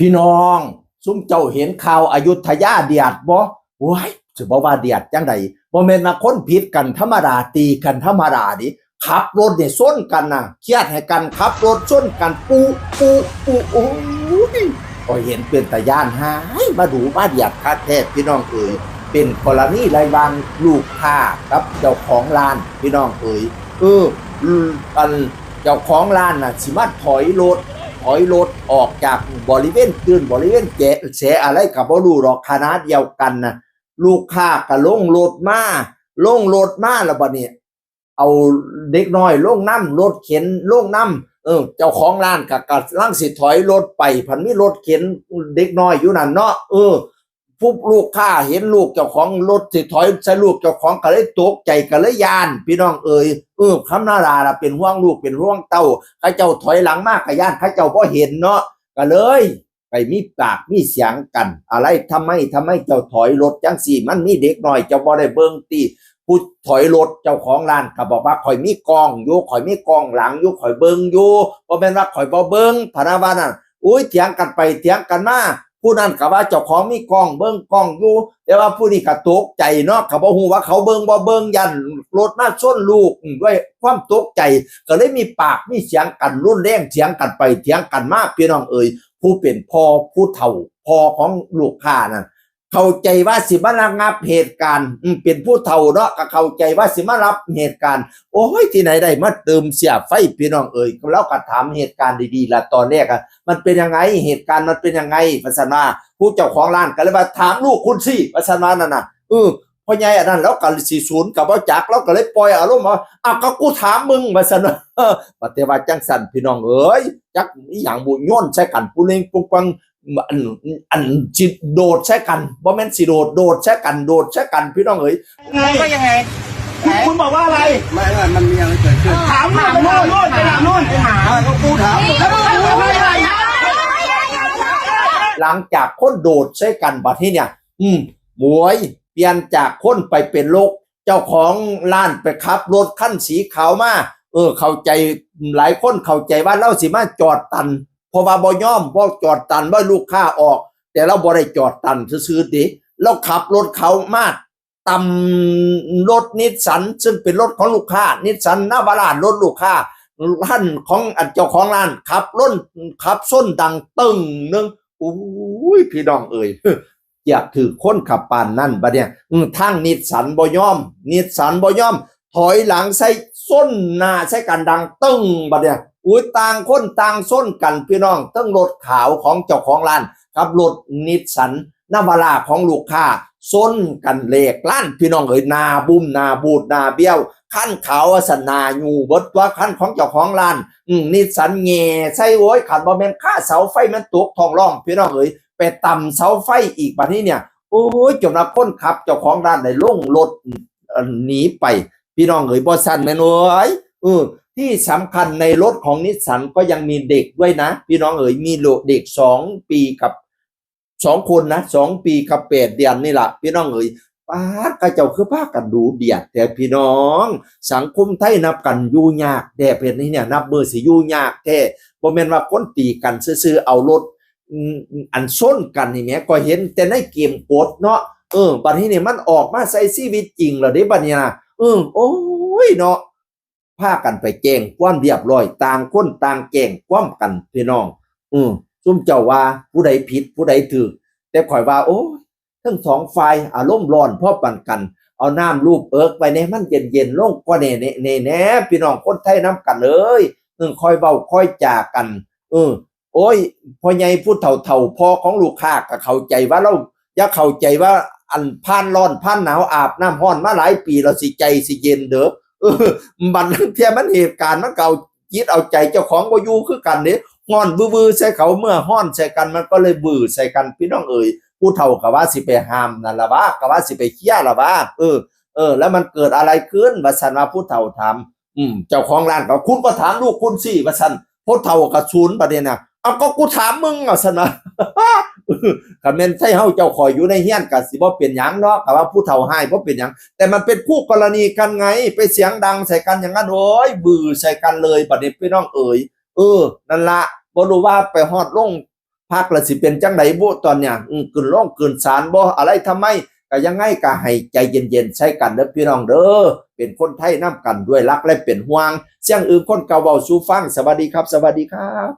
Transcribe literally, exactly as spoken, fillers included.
พี่น้อง ซุมเจ้าเห็นข่าวอยุธยาเดือดบ่ โอ้ย สิบ่ว่าเดือดจั่งใด บ่แม่นว่าคนผิดกันธรรมดา ตีกันธรรมดาเด้ ขับรถเนี่ยชนกันน่ะ เคียดให้กัน ขับรถชนกัน ปุ๊ ปุ๊ ปุ๊ โอ้ย ข้อยเห็นเป็นตาย้านหาย มาดูมาเดือดคักแท้พี่น้องเอ๋ย เป็นกรณีระหว่างลูกค้ากับเจ้าของร้านพี่น้องเอ๋ย เออ อืม อันเจ้าของร้านน่ะ สิมาถอยรถ ถอยรถออกจากบริเวณอื่น บริเวณแจ แสอะไรก็บ่รู้ดอก ขณะเดียวกันน่ะ ลูกค้าก็ลงรถมา ลงรถมาแล้วบัดนี้ เอาเด็กน้อยลงนำ รถเข็นลงนำ เออ เจ้าของร้านก็กำลังสิถอยรถไป พันมีรถเข็นเด็กน้อยอยู่นั่นเนาะ เออ ผู้ลูกค้าเห็นลูกเจ้าของรถสิถอยใส่ลูกเจ้าของก็เลยตกใจก็เลยย้าน พี่น้องเอ๋ย เออ ธรรมดาล่ะ เป็นห่วงลูกเป็นห่วงเต้า เขาเจ้าถอยหลังมาก็ย้าน เขาเจ้าบ่เห็นเนาะ ก็เลย ไปมีปากมีเสียงกัน อะไร ทำไม ทำไมเจ้าถอยรถจังซี่ มันมีเด็กน้อย เจ้าบ่ได้เบิ่งติ ผู้ถอยรถเจ้าของร้านก็บอกว่า "ข้อยมีกล้องอยู่ ข้อยมีกล้องหลังอยู่ ข้อยเบิ่งอยู่ บ่แม่นว่าข้อยบ่เบิ่ง" พะนะว่านั่น อุ้ย เถียงกันไปเถียงกันมา ผู้นั้นก็ว่าเจ้าของมีกล้อง เบิ่งกล้องอยู่ แต่ว่าผู้นี้ก็ตกใจเนาะ ก็บ่ฮู้ว่าเขาเบิ่งบ่เบิ่ง ย้านรถมาชนลูก ด้วยความตกใจ ก็เลยมีปากมีเสียงกัน รุนแรง เถียงกันไปเถียงกันมา พี่น้องเอ๋ย ผู้เป็นพ่อผู้เฒ่า พ่อของลูกค้านั่น เข้าใจว่าสิมาระงับเหตุการณ์ อืม เป็นผู้เฒ่าเนาะ ก็เข้าใจว่าสิมาระงับเหตุการณ์ โอ้ย ที่ไหนได้มาเติมเสียไฟ พี่น้องเอ๋ย แล้วก็ถามเหตุการณ์ดีๆ ละ ตอนแรกอะ "มันเป็นยังไง เหตุการณ์มันเป็นยังไง" ว่าซั่นว่า ผู้เจ้าของร้านก็เลยว่า "ถามลูกคุณสิ" ว่าซั่นว่านั่นน่ะ เออ พ่อใหญ่อันนั้น แล้วก็สิศูนย์ก็บ่จัก แล้วก็เลยปล่อยอารมณ์ว่า "อ้าว ก็กูถามมึง" ว่าซั่นว่า เออ บัดแต่ว่าจังซั่น พี่น้องเอ๋ย จักอีหยังบุ โยนใส่กัน ปุ้งเน่งปุ้งปัง อัน อันสิโดดใส่กัน บ่แม่นสิโดด โดดใส่กัน โดดใส่กัน พี่น้องเอ๋ย ไง ก็ยังไง คุณ คุณบอกว่าอะไร ไม่ไม่มันมีอะไรเกิดขึ้น ถามถามโน่นโน่น ไปถามโน่น ไปถาม อ่า ก็กูถาม แล้วมึงถามอะไร หลังจากคนโดดใส่กันบัดนี้เนี่ย อืม โว้ย เปลี่ยนจากคนไปเป็นรถ เจ้าของร้านไปขับรถคันสีขาวมา เออ เข้าใจ หลายคนเข้าใจว่าลาวสิมาจอดตัน เพราะว่าบ่ยอม บ่จอดตัน บ่ให้ลูกค้าออก แต่ลาวบ่ได้จอดตันซื่อๆเด้ ลาวขับรถเขามาตำรถนิสสัน ซึ่งเป็นรถของลูกค้า นิสสันนาวาร่า รถลูกค้า คันของอันเจ้าของร้าน ขับรถ ขับชนดังตึ้งหนึ่ง โอ้ย พี่น้องเอ๋ย อยากถือคนขับปานนั้นบัดเนี่ย อืม ทางนิสสันบ่ยอม นิสสันบ่ยอม ถอยหลังใส่ ชนหน้าใส่กันดังตึ้งบัดเนี่ย อุ้ย ต่างคนต่างชนกันพี่น้อง ทั้งรถขาวของเจ้าของร้าน กับรถนิสสันนาวาร่าของลูกค้า ชนกันแหลกลาน พี่น้องเอ๋ย หน้าบุ้ม หน้าบูด หน้าเบี้ยว คันขาวว่าซั่น หน้ายูเบิดตัว คันของเจ้าของร้าน อืม นิสสันแหง่ใส่ โอ้ย คันบ่แม่นคาเสาไฟมันตกท้องร่อง พี่น้องเอ๋ย ไปตำเสาไฟอีกบัดนี้เนี่ย โอ้ย จนว่าคนขับเจ้าของร้านได้ลงรถ เอ่อ หนีไป พี่น้องเอ๋ย บ่ซั่นแม่นเอ๋ย เออ ที่สำคัญในรถของนิสสันก็ยังมีเด็กด้วยนะ พี่น้องเอ๋ย มีโล เด็กสองปีกับ สองคนนะ สองปีกับแปดเดือนนี่ล่ะ พี่น้องเอ๋ย ป๊าด เขาเจ้าคือพากันดูเดือดแท้พี่น้อง สังคมไทยนับกันอยู่ยากแท้ ประเทศนี้เนี่ย นับมื้อสิอยู่ยากแท้ บ่แม่นว่าคนตีกันซื่อๆ เอารถ อืม อันชนกันนี่แหม ก็เห็นแต่ในเกมกดเนาะ เออ บัดนี้เนี่ยมันออกมาใช้ชีวิตจริงแล้วเด้บัดนี้นะ เออ โอ้ยเนาะ พากันไปแจ้งความเรียบร้อย ต่างคนต่างแจ้งความกันพี่น้อง อืม ซุมเจ้าว่าผู้ใดผิดผู้ใดถูก แต่ข้อยว่า โอ้ย ทั้งสองฝ่ายอารมณ์ร้อนพอปานกัน เอาน้ำลูบเอิกไว้แหน่ มันเย็นๆลงกว่าแหน่ แหน่ แหน่ แหน่ พี่น้องคนไทยนำกันเอ้ย เออ ค่อยเว้าค่อยจากัน เออ โอ้ย พ่อใหญ่ผู้เฒ่าๆ พ่อของลูกค้าก็เข้าใจว่าลาว อย่าเข้าใจว่าอันผ่านร้อนผ่านหนาว อาบน้ำร้อนมาหลายปีแล้วสิใจสิเย็นเด้อ เออ บัดลางเทื่อมันเหตุการณ์มันก็เอาจิตเอาใจเจ้าของบ่อยู่คือกันเด้ ร้อนวื้อๆใส่เขา เมื่อร้อนใส่กันมันก็เลยบื้อใส่กัน พี่น้องเอ๋ย ผู้เฒ่าก็ว่าสิไปห้ามนั่นล่ะวะ ก็ว่าสิไปเคลียร์ล่ะวะ เออ เออ แล้วมันเกิดอะไรขึ้น ว่าซั่นว่าผู้เฒ่าถาม อืม เจ้าของร้านก็ "คุณก็ถามลูกคุณสิ" ว่าซั่น ผู้เฒ่าก็ศูนย์บัดนี้นะ "เอาก็กูถามมึง" ว่าซั่นนะ คันแม่นไทเฮาเจ้าข้อยอยู่ในเฮือนก็สิบ่เป็นหยังเนาะ ก็ว่าผู้เฒ่าฮ้ายบ่เป็นหยัง แต่มันเป็นคู่กรณีกันไง ไปเสียงดังใส่กันอย่างนั้น โอ้ย บื้อใส่กันเลยบัดนี้พี่น้องเอ๋ย เออ นั่นละ บ่รู้ว่าไปฮอดลง พรรคละสิเป็นจังไดบุตอนเนี้ย อืม ขึ้นลงขึ้นศาลบ่ อะไรทำไม ก็ยังไงก็ให้ใจเย็นๆ ใส่กันเด้อพี่น้องเด้อ เป็นคนไทยนำกันด้วยรักและเป็นห่วง เสียงอื่นคนเก่าเว้าสู่ฟัง สวัสดีครับ สวัสดีครับ